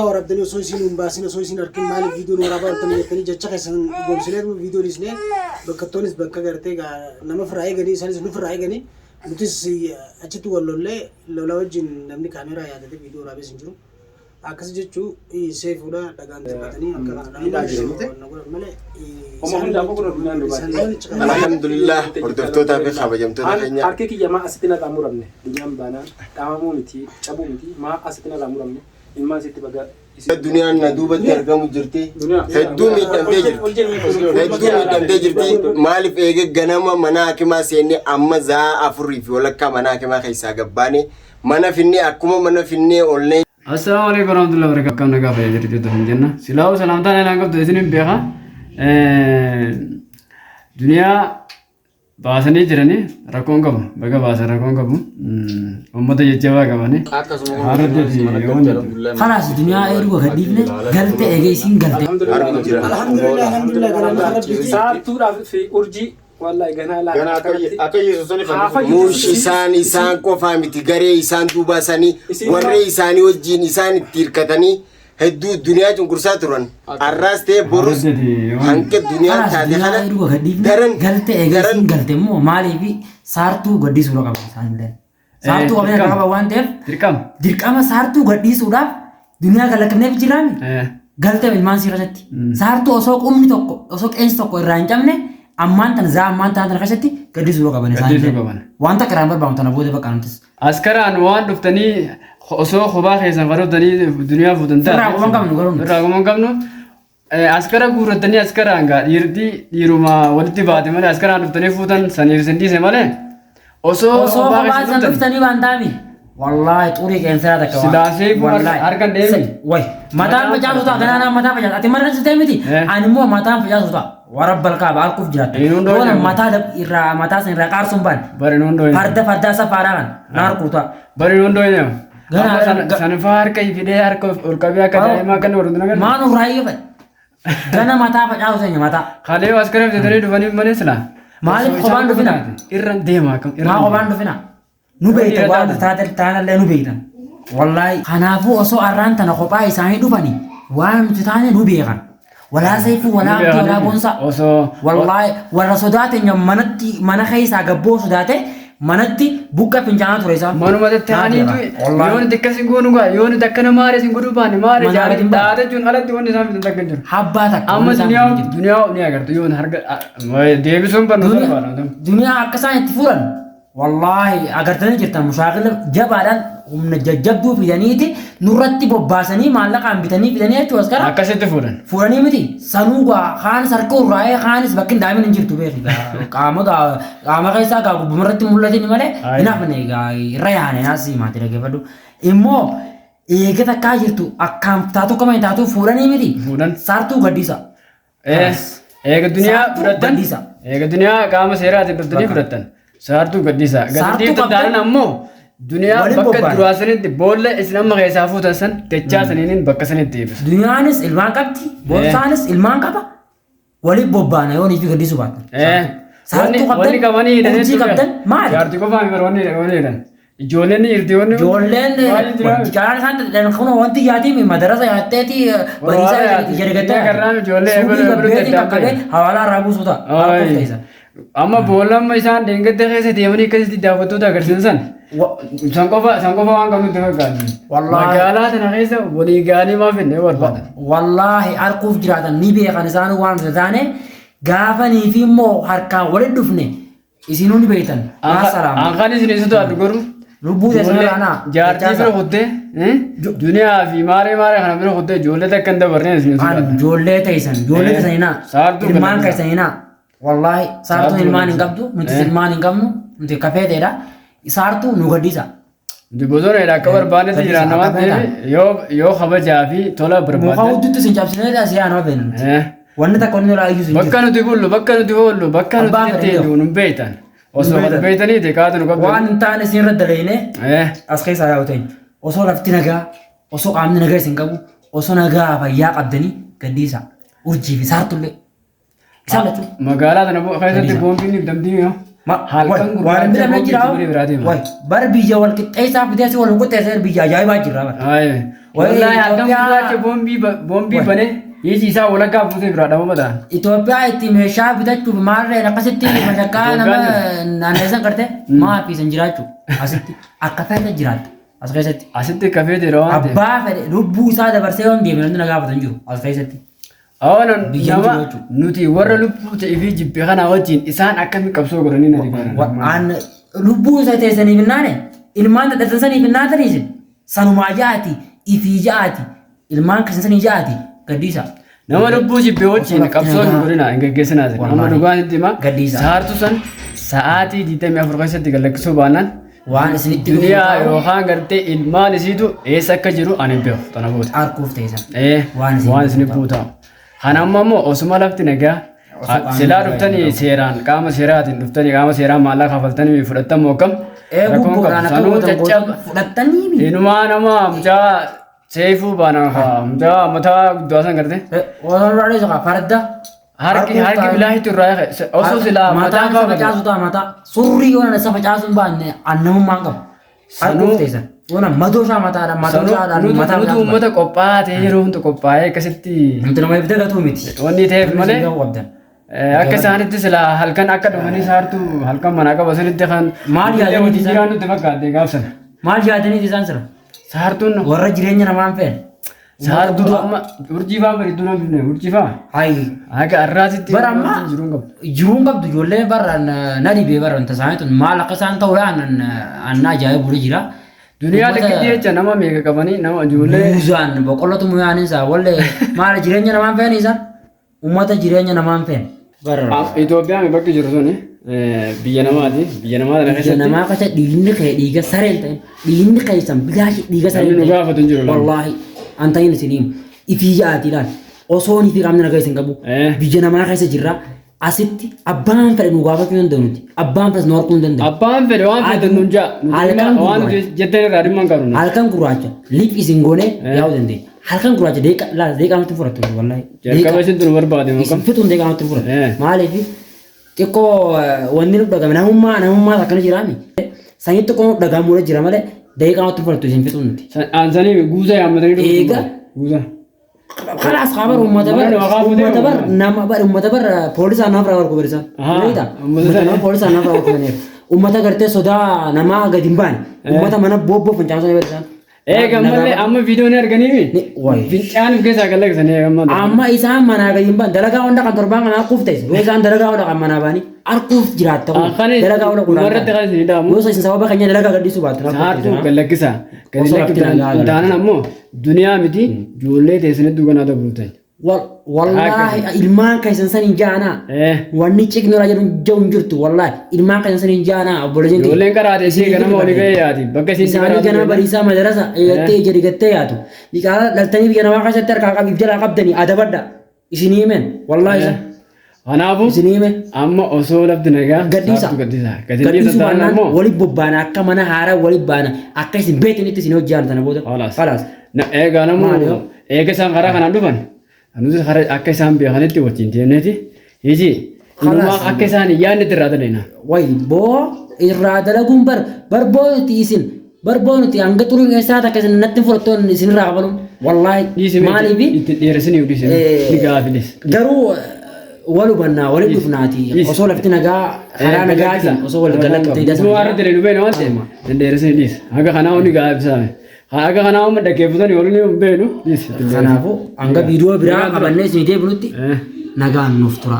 Waraabdanii osoo isiin hin baasin, osoo isiin harkin maaliif viidiyoon waraabaa ooltanii jettanii jecha keessan goomsineetuma viidiyoo dhiisnee, bakkattoonnis bakka gartee nama firraa eeganii, isaanis nu firraa eeganii, nutis achitti wal lollee, lola wajjin namni kaameeraa yaadate viidiyoo waraabees hin jiru. Akkas jechuu seefuudha dhagaan darbatanii akka kana na godhan malee. Alhamdulillah, hordoftootaa fi kabajamtoota keenya. Harki kiyya maa asitti narraa muramne? Duniyaan baanaan dhaamamuu miti, cabuu miti, maa asitti narraa muramne? Ilmaan sitti baga. Duniyaan na duubatti argamu jirti. Hedduu miidhamtee jirti. Hedduu miidhamtee jirti. Maaliif eege ganama mana hakimaa seennee amma za'a 4:30 mana hakimaa keessaa gabbaane mana finnee akkuma mana finnee olnee. Assalaamu alaikum warahmatullahi wabarakatuh. Akkam nagaa fayyaa jirtu jettu hin jenna. Silaa'uu salaamtaan anaan qabdu isin hin beeka. Duniyaa baasanii jiranii rakkoon qabu. Baga baasan rakkoon qabu. Uummata jajjabaa qabanii. Kalaas duniyaa eeruu gad dhiifne galte eegee isiin galte. Arguu jira. Alhamdulillah, alhamdulillah, galanni rabbiiti. Saartuudhaaf fi urjii wallahi ganaa laata. Gana akka Yesuus ni fannisu. Muush isaan isaan qofaa miti, garee isaan duuba isaanii warra isaanii wajjin isaan itti hirkatanii hedduu duniyaa cunqursaa turan. Arraas ta'e borus hanqa duniyaan Kalaas taate duniyaa kana eeruu gad dhiifne daran galte eegee daran isiin galte immoo maaliif saartuu gadhiisuudha qaba isaanillee. Saartuu qabanii Dirqama. qaba waan ta'eef Dirqama. Dirqama saartuu gadhiisuudhaaf duniyaa gad lakkifneef jiraami. Galte ilmaan sii keessatti. Saartuu osoo qubni tokko, osoo qeensi tokko irraa hin cabne ammaan tana zaa ammaan tana tana keessatti gadhiisuudha qaban Gadhiisuu isaanillee. qaban. Waan takka irraa hin barbaadu tana booda bakka nutis. Askaraan waan dhuftanii osoo kophaa keessan kan dhuftanii duniyaa fuutan taate. Firraa quban qabnu garuu nuti. Firraa quban qabnu. Askara guurrattanii askaraan gaa dhiirti dhiiruma walitti baate malee askaraan dhuftanii fuutan saniif isin dhiise malee osoo Osoo kophaa kophaa keessan isaan dhuftan. dhuftanii waan taami. Wallaahi xurii qeensaa takka waan. Silaa seefuu harka hin deemi. Way mataan facaasu ta'a ganaa mataa facaasu. Ati marra sitee miti. Ani immoo mataan facaasu ta'a. Warra balkaaba harkuuf jiraatta. Inni hundoo Yoona jedhamu. mataa irraa mataa san irraa qaarsuun baan. Bari nuun dooyne. Farda fardaa safaadhaa kan na harkuu ta'a. Bari nuun dooyne. Ganaa- Amma sanfaa harka fidee harka ol qabee akka daa'imaa akka inni godhatu nagarra. Maan irraa iyyafate. Gana mataa facaasu teenya mataa. Kalee askara fidatanii dhufanii malee silaa. Maaliif Osoo kophaan isaan dhufina? taate irra deema akkam irra Maa deema. kophaan dhufina? Nu beekta waan taate taanallee nu beektan. Wallaahi kanaafuu osoo arraan tana kophaa isaanii dhufani waan nuti taane nu beekan. Walaa seefuu, walaa Nu abdii, walaa beekan. boonsaa. Osoo Wallaahi warra sodaate manatti mana keessaa gabboo sodaate manatti buqqa fincaanaa ture isaan. Manuma tattaaniitu Wallaahi. yoo nuti akkas hin goonu gaa, yoo nuti akkana maaree hin godhuu baanne maaree Manaa jaaree gadi hin baane. dhaata jechuun alatti wanni isaan fidan takka hin jiru. Habbaa takka. Amma wanni isaan duniyaa fidan jiru. duniyaa ni agartu yoo harka deebisuun barnoota barbaada. Duniyaa akka isaan itti furan wallaahi agartanii jirtan, mushaakila jabaadhaan humna jajjabduu fidaniiti nurratti bobbaasanii maallaqaan bitanii fidanii jechuudha askara. Akkasitti fuudhan. Fuudhanii miti sanuu gaa kaanis harka urraa'ee kaanis bakki hin dhaamin hin jirtu beeki gaa qaama gaa qaama keessaa gaa gubbuma irratti mul'atin malee Ayi. hin hafne gaa irra yaane naas himaati dhaggeeffadhu. Immoo eega takkaa jirtu akkaan taatu akkama hin taatu fuudhanii miti. Fuudhan. Saartuu gaddisa. Eega duniyaa Saartuu fudhattan. gadhiisa. Eega duniyaa qaama seeraatiin dhuftanii fudhattan. Saartuu gadhiisa. Saartuu Gadhiiftan qabdan. taanaan ammoo duniyaa Waliin bakka bobba'an. duraa sanitti boolla isin amma keessaa fuutan san dachaa saniiniin bakka sanitti deebisu. Duniyaanis ilmaan qabdi, boonsaanis ilmaan qaba. Waliin bobbaana yoo niifi gaddisuu baatan. Saartuu Wanni qabdan, qabanii hidhanii urjii qabdan maali? Jaartii qofaa miti wanni wanni hidhan. Ijoolleen ni jirti wanni. Ijoolleen Baay'ee jira. caalaan isaan dhadhan kun wanti yaatii madarasa yaatteeti bariisaa Waraana yaati. ija rigattee Inni agarraan ijoollee suuqii eeboo gabbeetiin eeboo qaqqabee hawaalaa irraa buusuu ta'a. Ay. Harkuuf ta'isa. Amma boolla amma isaan dheengadda keessa deemanii akkasitti daawwattoota agarsiisan san. San qofa waan qabnutti fakkaatu. Wallaahi. Magaalaa tana keessa walii gaalii maaf hin barbaadan. Wallaahi harkuuf jiraatan ni beekan isaan waan nuti taane gaafanii fi immoo harkaan walitti dhufne isinuu ni beektan. Maa salaama. Ankaan isin ibsitu addu garuu. Lubbuu teessan Ijoollee irraa naa. jaartii bira kuttee duniyaa fi maaree maaree kana bira kuttee ijoollee takka hin dabarreen isin ibsitu An addu. ijoollee teessan, ijoollee teessanii naa. Saartuu Ilmaan gadhiisa. keessanii naa. Wallaahi saartuun Saartuu ilmaan hin gadhiisa. qabdu, nutis ilmaan hin qabnu, nuti kafeeteedha. Saartuu nu gadhiisa. Nuti bosona akka barbaannetti Gadhiisa, jiraanna waan akka ta'eef yoo yoo kabajaa fi tola Muka barbaadan. hudduutti isin cabsinee asii aanoo beekna nuti. Wanni takka wanni lolaa iyyuu hin jiru. Bakka nuti bullu, bakka nuti oollu, bakka nuti Abbaan fedhe deddeebi'u nu beektan. Osoo Nu kana beektan. beektanii kaatu nu Waan qabdan. hin taane isin irra daleene as keessaa yaa'u ta'e. Osoo lafti nagaa, osoo qaamni nagaa isin qabu, osoo nagaa fayyaa qabdanii gadhiisa. Urjii fi saartullee. Isaan lachuu. Magaalaa tana keessatti Gadhiisa. boombiin ibdamtii yoo. Halkan Waan hin gurraacha bitamne boombii jira. itti biraa deema. Way bar biyya wal qixxeessaa fidee si wal qixxeessee biyya ajaa'ibaa jira. Bar. Aye. Wallaahi halkan Itoophiyaa- gurraacha boombii banee hiiji isaa walakkaa buusee biraa dhabama ta'an. Itoophiyaa itti meeshaa bitachuuf maallee akkasitti mashakkaa nama naanneessan garte maa fi isin jiraachuu asitti akka fedhe jiraatta as keessatti. Asitti kafee jira waan ta'eef. Abbaa fedhe lubbuu isaa dabarsee waan deeme namni na gaafatan jiru as keessatti. Awwalan Biyya nama jiru jechuudha. nuti warra lubbuu ta'ee fi jibbe kana wajjin isaan akkamiin qabsoo godhanii na dhibaran. An lubbuu isa teessaniif hin naane ilmaan dadhabsan saniif hin naatanii isin sanumaa ja'aati ifii ja'aati ilmaan keessan sanii ja'aati gaddiisa. Nama lubbuu jibbe wajjin qabsoo hin godhina hin gaggeessinaa isin. Amma Wallaahi. dhugaan itti hima. Gaddiisa. Saartuu san sa'aatii 24 keessatti gad lakkisuu baannaan Waan isinitti duniyaa yookaan gartee ilmaan isiitu eessa akka jiru ani hin beeku tana booda. Arguuf teessan. Waan Waan isin isin buutaa. Kana amma immoo osuma lafti nagaa Osoo qaamni silaa nagaa dhuftanii hin seeraan qaama seeraatiin dhuftanii qaama seeraa maallaqa kafaltanii fudhattan moo akkam? Rakkoon qabu. Gubboodhaan akka Sanuu gootan caccaba. gootan fudhattanii mi? Inumaa nama mucaa seefuu baana mucaa mataa guddaa san gartee. Warra isa farda. Harki harki bilaahitu irraa osoo silaa mataa mataa isa fa'aa facaasu ta'a mataa surrii yoona isa facaasu hin baanne annamummaan qabu. Sanuu- Arguuf teessan. Yoona madoo isaa mataadhaan madoo isaadhaan mataa Nutu facaasu. uummata qophaa'aa ta'e yeroo hunda qophaa'ee akkasitti Nuti nama ibidda gatuu miti. wanni ta'eef malee Namni qabdan. Akka isaanitti silaa halkan akka dhufanii saartuu halkan manaa qaba sanitti kan Maal yaadanii hojii isaan? jiraan nutti fakkaate gaafsan. Maal yaadaniiti isaan sira? Saartuun Warra jireenya namaan fe'an. Saartuu amma urjii fa'aa bareedduu nama bifne urjii fa'aa. Hayi. Akka har'aatitti Bara ammaa jiruun qabdu. jiruun qabdu ijoollee barra na dhibee barra wanta isaanii tun maal akka isaan ta'uudhaan anna ajaa'ibu jira. Duniyaa takkitti jecha nama meeqa qabanii nama ijoollee Muuzaan boqqollootu muyaan isaa wallee maal jireenya namaan fe'an isaan uummata jireenya namaan fe'an. Barra. Itoophiyaan bakki jiru suni biyya namaati. Biyya namaa kana Biyya keessatti namaa keessa dhiigni kee dhiiga sareen ta'in dhiigni keessan bilaashi dhiiga sareen namni nu gaafatu hin jiru. Wallaahi an ta'in isin himu ifii ja'aati ilaal osoo ni fi qaamni nagaa isin qabu biyya namaa keessa jirra asitti abbaan fedhe nu gaafachuu danda'u nuti abbaan fedhe nu harkuu hin danda'u. Abbaan fedhe waan fedhe nuun ja'a. Halkan Waan nuti jettan irraa dhimma hin qabnu. Halkan gurraacha lip isin goonee yaa'uu dandeenya. Halkan gurraacha deeqaa nutti fudhattu wallaahi. Jalqaba isin tunu barbaade Isin muka. fixuun deeqaa nutti fudhattu. Maaliif xiqqoo wanni nu dhagame namummaa namummaa akkana jiraami. Sanyii xiqqoo nu dhagamuudha jira malee deeqaa nutti fudhattu isin fixuun nuti. Aansanii guuza yaammatanii dhufu. Eega. Guuza. Kalaas kabar uummata bar Mana maqaa fuutee uummata bar nama bar uummata bar poolisaan nama biraa barku barisan. Ahaa, Uummata nama poolisaan nama biraa barku barisan. Uummata gartee sodaa namaa gadi hin baane. Uummata mana boobboo fincaansa barisan. Eega ammallee amma viidiyoo ni arganiimi. Wayi. Fincaan of keessaa galaksanii eega amma. Amma isaan manaa gadi hin baane dalagaa hunda kan torbaan kana arguuf ta'e yoo isaan dalagaa hunda kan manaa baanii arguuf jiraatta kun dalagaa hunda kun Dhumarratti kan isin hidhamu. yoo isin sababa keenya dalagaa gadhiisuu baattu Saartuu galakkisa. Gadi Osoo lafti nagaa lakkiftan taanan ammoo duniyaa miti ijoollee teessanitti dhuganaa dabruutan. Wallaahi ilmaan keessan san hin jaanaa. Wanni ciqnora jedhu jedhu hin jirtu wallaahi ilmaan keessan san hin jaanaa obboleeyyan kiyya. Ijoolleen karaa teessee ganama olii gahee yaati. Bakka isiin Isaanii ganama bariisaa madarasa eegattee ija digattee yaatu. Diqaalaa dhaltanii biyya namaa keessatti harkaa qabiif jalaa qabdanii adabadha. Isinii himeen wallaahi isa. Kanaafuu Isinii hime. amma osoo lafti nagaa Gadhiisa. saartuu gadhiisa. Gadi Gadhiisuu dhiisa taanaan baannaan ammoo walitti bobbaana akka mana haaraa walitti baana akka isin beektanitti isin hojjaan sana booda. Khalaas. Khalaas. Eegaa Maali namoo yoo? eega isaan karaa kanaan dhufan nuti karaa akka isaan beekanitti wajjin deemneeti. Hiji inumaa Khalaas. akka isaan hin yaadnetti irraa daleena. Way boo irraa dalaguun bar barboo nuti isin barboo nuti hanga xuruun keessaa takka isin natti fudhattoon isin irraa qabaluun wallaahi Dhiisi mee maaliifi itti dheeressinii dhiisi ni gaafilis. Garuu wal hubannaa walitti dhufnaati Dhiisi. osoo lafti nagaa karaa nagaatiin osoo wal galattee Isuma warra dalagu beena waan ta'eef hin dheeressinii dhiisi. Hanga kanaa hundi gaafisame. Hanga kanaa humna dhaggeeffatanii waliin hin beenu dhiisi. Kanaafuu hanga viidiyoo biraa qabannee isin deebinutti nagaan nuuf tura.